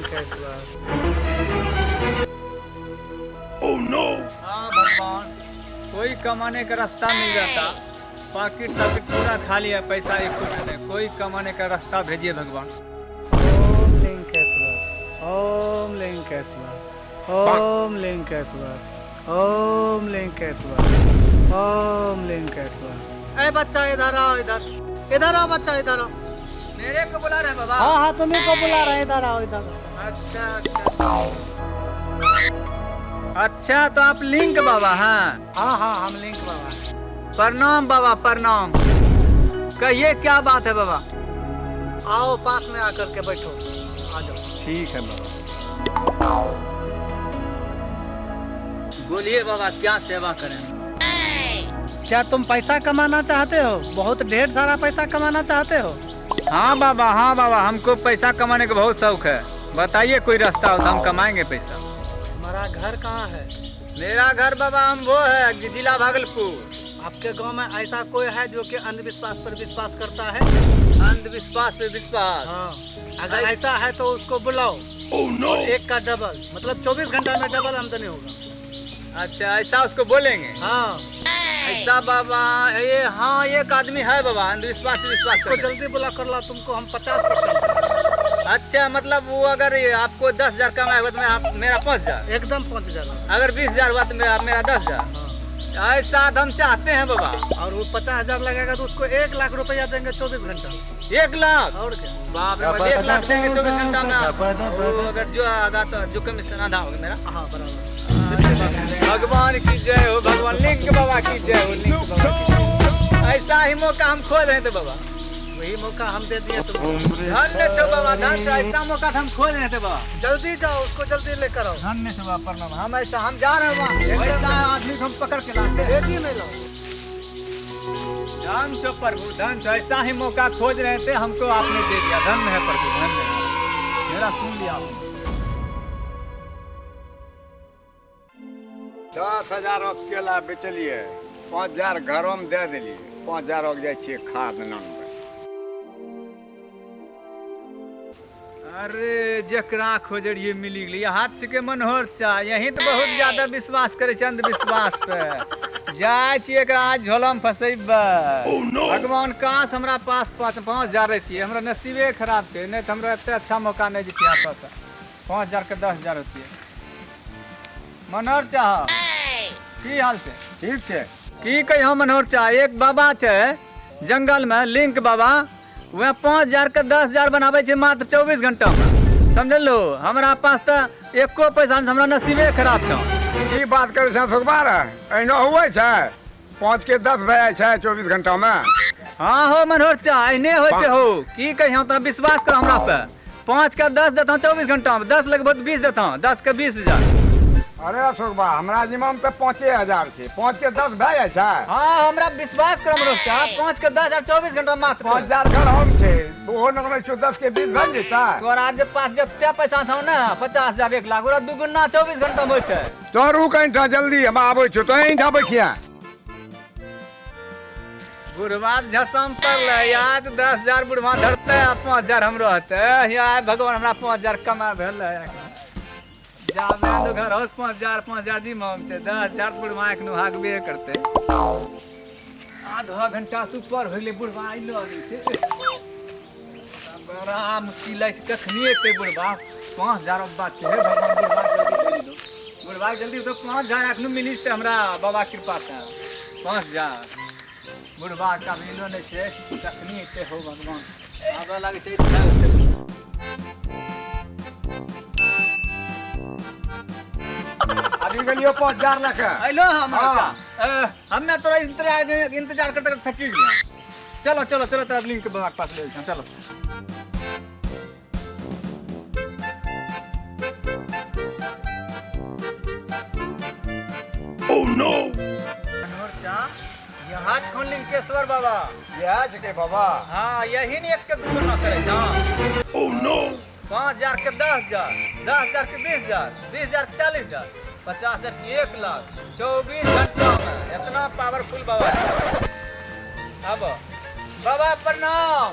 लिंकेश्वर। हाँ भगवान, कोई कमाने का रास्ता मिल जाता। पॉकेट ताकेट पूरा खाली है, पैसा एक नहीं। कोई कमाने का रास्ता भेजिए भगवान। ओम लिंकेश्वर, ओम लिंकेश्वर, ओम लिंकेश्वर, ओम लिंकेश्वर, ओम लिंकेश्वर। ए बच्चा इधर आओ, इधर इधर आओ बच्चा, इधर आओ। मेरे को बुला रहे हैं बाबा? हाँ हाँ, तुम्ही को बुला रहे हैं, इधर आओ इधर। अच्छा अच्छा अच्छा अच्छा, तो आप लिंक बाबा हैं? हाँ हाँ, हम लिंक बाबा हैं। प्रणाम बाबा, प्रणाम। कहिए क्या बात है बाबा? आओ पास में आकर के बैठो, आ जाओ। ठीक है बाबा, बोलिए बाबा, क्या सेवा करें? क्या तुम पैसा कमाना चाहते हो? बहुत ढेर सारा पैसा कमाना चाहते हो? हाँ बाबा, हाँ बाबा, हमको पैसा कमाने का बहुत शौक है। बताइए कोई रास्ता हो तो हम कमाएंगे पैसा। तुम्हारा घर कहाँ है? मेरा घर बाबा हम वो है जिला भागलपुर। आपके गांव में ऐसा कोई है जो कि अंधविश्वास पर विश्वास करता है? अंधविश्वास पे विश्वास? हाँ, अगर ऐसा है तो उसको बुलाओ। और एक का डबल, मतलब 24 घंटा में डबल आमदनी होगा। अच्छा, ऐसा उसको बोलेंगे? हाँ। ऐसा बाबा, ये हाँ एक आदमी है बाबा अंधविश्वास पे विश्वास उसको करता है। जल्दी बुला कर ला, तुमको हम 50%। अच्छा, मतलब वो अगर ये आपको 10,000 कमाएगा तो मेरा 5,000? एकदम 5,000। अगर 20,000 हुआ तो मेरा 10,000। हाँ। ऐसा तो हम चाहते हैं बाबा। और वो 50,000 लगेगा तो उसको 1 लाख रुपया देंगे 24 घंटा। 1 लाख? और क्या? बाप रे, 1 लाख देंगे 24 घंटा में। वो अगर जो आगा तो जो कमीशन आधा होगा मेरा। हाँ बराबर। भगवान की जय हो, भगवान लिंक बाबा की जय हो, लिंक बाबा की जय। ऐसा ही मौका हम खोज रहे थे बाबा। वही मौका हम दे दिए तुमको। धन्य छो बाबा, धन्य छो, ऐसा मौका हम खोज रहे थे बाबा। जल्दी जाओ, उसको जल्दी लेकर आओ। धन्य छो बाबा, प्रणाम। हम ऐसा हम जा रहे हैं बाबा, ऐसा आदमी को हम पकड़ के लाते हैं। दे दिए मैं लाओ। धन छो प्रभु, धन छो, ऐसा ही मौका खोज रहे थे, हमको आपने दे दिया। धन्य है प्रभु, धन्य है, मेरा सुन लिया आपने। 10,000 केला बेचलिए, 5,000 घरों में दे दिलिए, 5,000 जाइ छियै खाद नानबै। अरे जकरा खोज रहिए मिली गेलै, हाथ के मनोहर चा। यही तो बहुत ज्यादा विश्वास करे छै अंधविश्वास पे। जाइ छियै एकरा आज झोला में फसेबै। भगवान काश हमरा पास 5,000 रहतियै, हमरा नसीबे खराब छै, नहीं तो हमरा एते अच्छा मौका नहीं जैतियै हाथ से। 5,000 के 10,000 होतियै। मनोहर चाह, की हाल छै? ठीक छै। की कहियो मनोहर चाह, एक बाबा छै जंगल में, लिंक बाबा, वह 5,000 के 10,000 बनाबै छै मात्र 24 घंटा में। समझलो, हमरा पास तऽ एको पैसा नहीं, हमरा नसीबे खराब छौ। की बात करै छह सुखबार, एहनो हुए छै 5 के 10 भए जाइ छै 24 घंटा में? हाँ हो मनोहर चा, एहने होइ छै हो। की कहियो, तोरा विश्वास कर हमरा पे, 5 के 10 देतौ 24 घंटा में, 10 लगभग 20 देतौ, 10 के 20,000। अरे अशोक बा, हमरा जिम्मा में तऽ 5,000 छै, 5 के 10 भए जाइ छै? हाँ हमरा विश्वास कर मनोहर चा, 5 के 10,000 24 घंटा मात्र। 5,000 घर हम छै, ओहो नगनै छौ, 10 के 20 भए जेतै। तोरा जे पास जते पैसा छौ ने, 50,000 1 लाख, ओकरा दुगुना 24 घंटा में होइ छै। तो रुक एहिठाम जल्दी, हम आबै छौ, तो एहिठाम बैठिया। बुढ़वा झसम पड़लै, आज 10,000 बुढ़वा धरतै आ 5,000 हमरो हेतै। या भगवान, हमरा 5,000 कमा भेलै। जाबे तो घर होस 5,000 5,000 जी माम छै, 10,000 बुढ़वा एखनो हाकबे करतै। आधा घंटा से ऊपर हो गेलै, बुढ़वा अइलो नहि छै। बड़ा मुश्किल है, कखनी एतै बुढ़वा? 5,000 बात छै। हे भगवान, बुढ़वा जल्दी दे दो, बुढ़वा जल्दी तो 5,000 एखनो मिली जेतै हमरा बाबा कृपा से। 5,000 बुढ़वा का मिलो नहि छै, कखनी एतै हो भगवान? आबऽ लागै छै। अभी गेलियो 5,000 लए के। अइलो हम। हाँ। हम्मे तोरा इंतजार इंतजार करते करते थकी गेलियो। चलो चलो चलो, तोरा लिंक बाबा के पास ले जाइ चलो। मनोहर चा, यहाँ छौन लिंकेश्वर बाबा। इएह छिकै बाबा? हाँ, यही ने एक के दुगुना करे छौ। 5,000 के 10,000, 10,000 के 20,000, 20,000 के 40,000, 50,000 के 1 लाख, 24 घंटा में। इतना पावरफुल बाबा है। अब बाबा प्रणाम।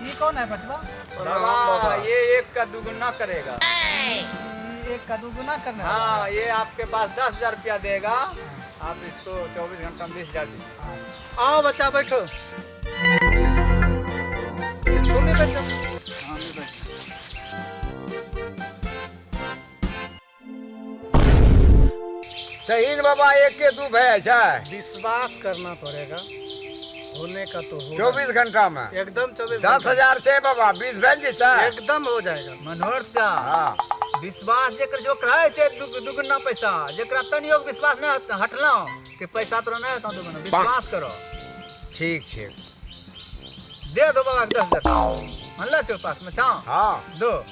ये कौन है बचवा? बाबा ये एक का दुगुना करेगा। एक का दुगुना करने वाला। हाँ, ये आपके पास 10,000 रुपया देगा, आप इसको 24 घंटा में 20,000 दीजिए। आओ बच्चा बैठो, तुम भी बैठो। हाँ, मैं बैठ। सही ने बाबा, एक के दू भए छै। विश्वास करना पड़ेगा, होने का तो होगा। 24 घंटा में एकदम 24 दस घंटा। हजार छै बाबा, 20 भेल जेतै। एकदम हो जाएगा। मनोहर चा हाँ। विश्वास जेकर जो रहै छै दुगुना पैसा, जेकरा तनियो विश्वास नहि हटलहुँ कि पैसा तोरा नहि हेतौ दुगुना, विश्वास करो। ठीक छै। दे दो बाबा के 10,000। मानलो छौ पास में छौ? हाँ। दो।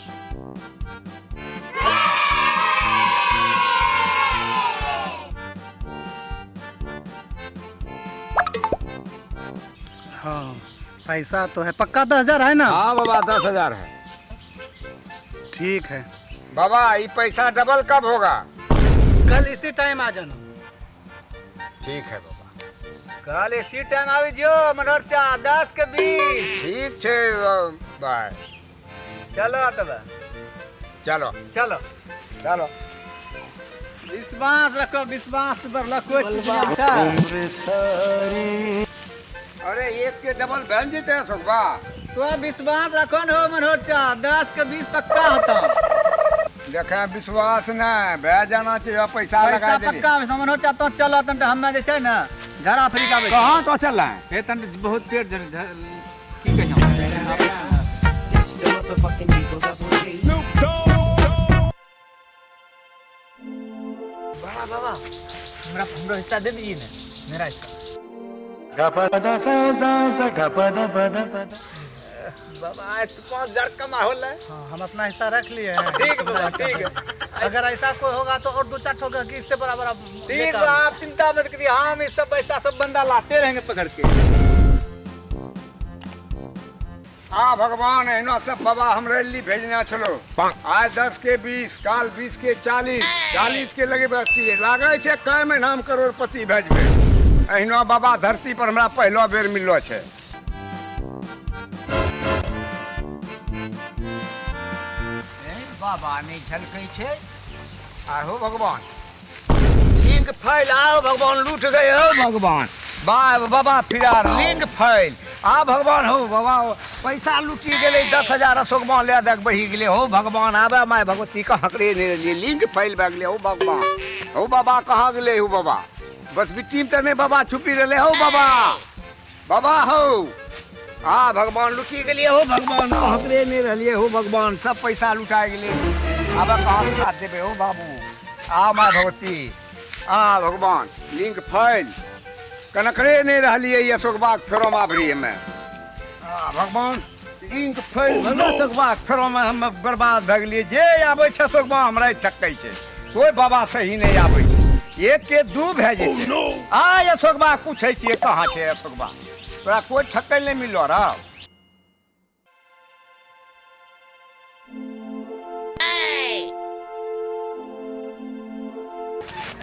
हाँ पैसा तो है पक्का, 10,000 है ना? हाँ बाबा, 10,000 है। ठीक है। बाबा ये पैसा डबल कब होगा? कल इसी टाइम आ जाना। ठीक है बाबा। कल इसी टाइम आबि जियो मनोहर चा, 10 के 20। ठीक छै बाय। चलो तब। चलो। चलो। चलो। विश्वास रखो, विश्वास पर कोई चीज नहीं छै। अरे एक के डबल भेल जेतै अशोकबा। तो विश्वास रखो न हो मनोहर चा, 10 के 20 पक्का होता। देखे विश्वास नहीं भए जाना चाहिए, पैसा लगा पैसा देली। पक्का होता मनोहर चा। तो चलो तन हम्मे जे छै ने झड़ा फ्री का। कहाँ तो चल रहा है? हे तन बहुत पेट झड़ की कहियो। It's the motherfucking Eagle Double G. बाबा बाबा हमरा हमरा हिस्सा दे दीजिए ना, मेरा हिस्सा। बाबा आज तो 5,000 कमा होला। हाँ, हम अपना हिस्सा रख लिए हैं। ठीक बाबा, ठीक है। अगर ऐसा कोई होगा तो और 2-4 ठोका कि इससे बराबर आप ठीक लेकर बा, आओ। आप चिंता मत करिए, हम इस सब पैसा सब बंदा लाते रहेंगे पकड़ के। आ भगवान एहना सब बाबा हमरा ली भेजना छलो। आज 10 के 20, काल 20 के 40, 40 के लगे बस्ती लागै छै कै महीना हम करोड़पति भेजबै। एहना बाबा धरती पर हमरा पहलो बेर मिललो छै। बाबा नहीं झलकै छै। आहो भगवान, लिंक फैल, आओ भगवान लूट गए हो भगवान। बाबा फिरार लिंक फैल, आ भगवान हो बाबा पैसा लूटी गेलै 10,000 अशोकबा लए दक बही गेलै हो भगवान। आबे माय भगवती कहाँ करे नहीं लिंक फैल भए गेलै हो भगवान। हो बाबा कहाँ गेलै हो बाबा? बस बिट्टी में तऽ नहि बाबा छुपी रहलै हो बाबा। बाबा हो आ भगवान लुटी गेलियै हो भगवान, कहाँ करे नहीं रहलियै हो भगवान, सब पैसा लुटा गेलै। आब कहाँ लुटा देबै हो बाबू? आ माय भगवती, आ भगवान लिंक फैल कनकरे नहीं रहलियै अशोकबाग फेरो आबरी हमे। आ भगवान लिंक फैल अशोकबाग फेरो में हम बर्बाद भए गेलियै। जे आबै छै अशोकबा हमरा ठकै छै, कोई बाबा सही नहीं आबै छै, एक के दू भए जेतै। आ अशोकबा पूछै छियै कहाँ छै अशोकबा, तोरा कोई ठकै नहीं मिललो रह।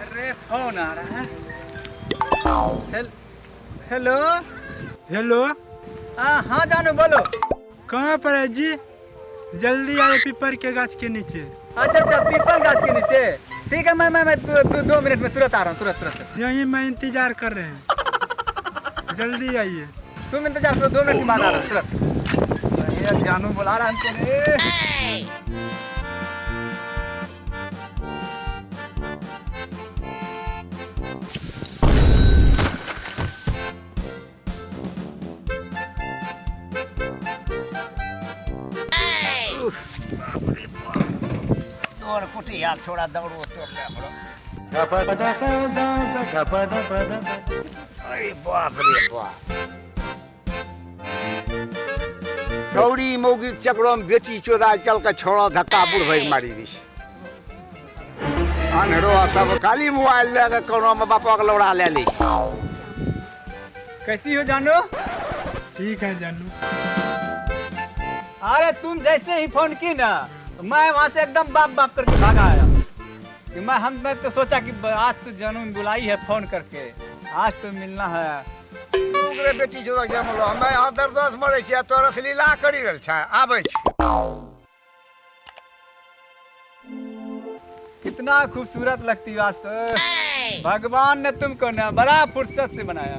अरे फोन आ रहा है। हेलो। हेलो। हाँ हाँ जानू बोलो। कहाँ पर है जी? जल्दी आए पीपर के गाछ के नीचे। अच्छा अच्छा, पीपल गाछ के नीचे, ठीक है। मैं 2 मिनट में तुरंत आ रहा हूँ, तुरंत तुरंत। यहीं मैं इंतजार कर रहे हैं, जल्दी आइए। तुम इंतजार करो, 2 मिनट के बाद आ रहा हूँ तुरंत। अरे जानू बुला रहा है हमको रे। तोर कुटिया छोड़ा दौड़ो तो बड़ो। अरे बाप रे बाप, दौड़ी मौगी चक्रो में बेटी चोदा आजकल के छोड़ा धक्का बुढ़ भैक मारी दी छै। अन्हरो सब खाली मोबाइल लए के कोनो में बापा के लौड़ा ले लै छै। कैसी हो जानू? ठीक है जानू। अरे तुम जैसे ही फोन की ना, मैं वहाँ से एकदम बाप बाप करके भागा आया कि मैं तो सोचा कि आज तो जानू बुलाई है फोन करके, आज तो मिलना है। रे बेटी चोदक जमलो। हमे यहाँ दर्द मरै छियै, तोरा रसलीला करि रहल छै। आबै छी। कितना खूबसूरत लगती वास्तव, भगवान ने तुमको ना बड़ा फुर्सत से बनाया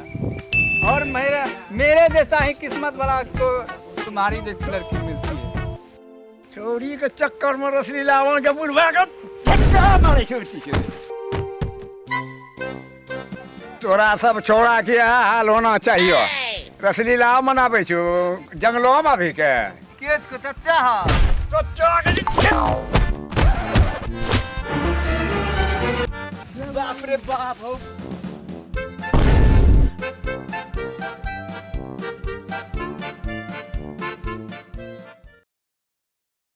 और मेरे मेरे जैसा ही किस्मत वाला को तुम्हारी जैसी लड़की मिलती है। चोरी के चक्कर में रसलीला के बुढ़वा के फटका मारै छै बेटी चोद। तोरा सब छोड़ा के इएह हाल होना चाहिए। रसलीला मनाबै छौ जंगलो में अभी के। के को चचा हा? चचा के। बाप रे बाप हो।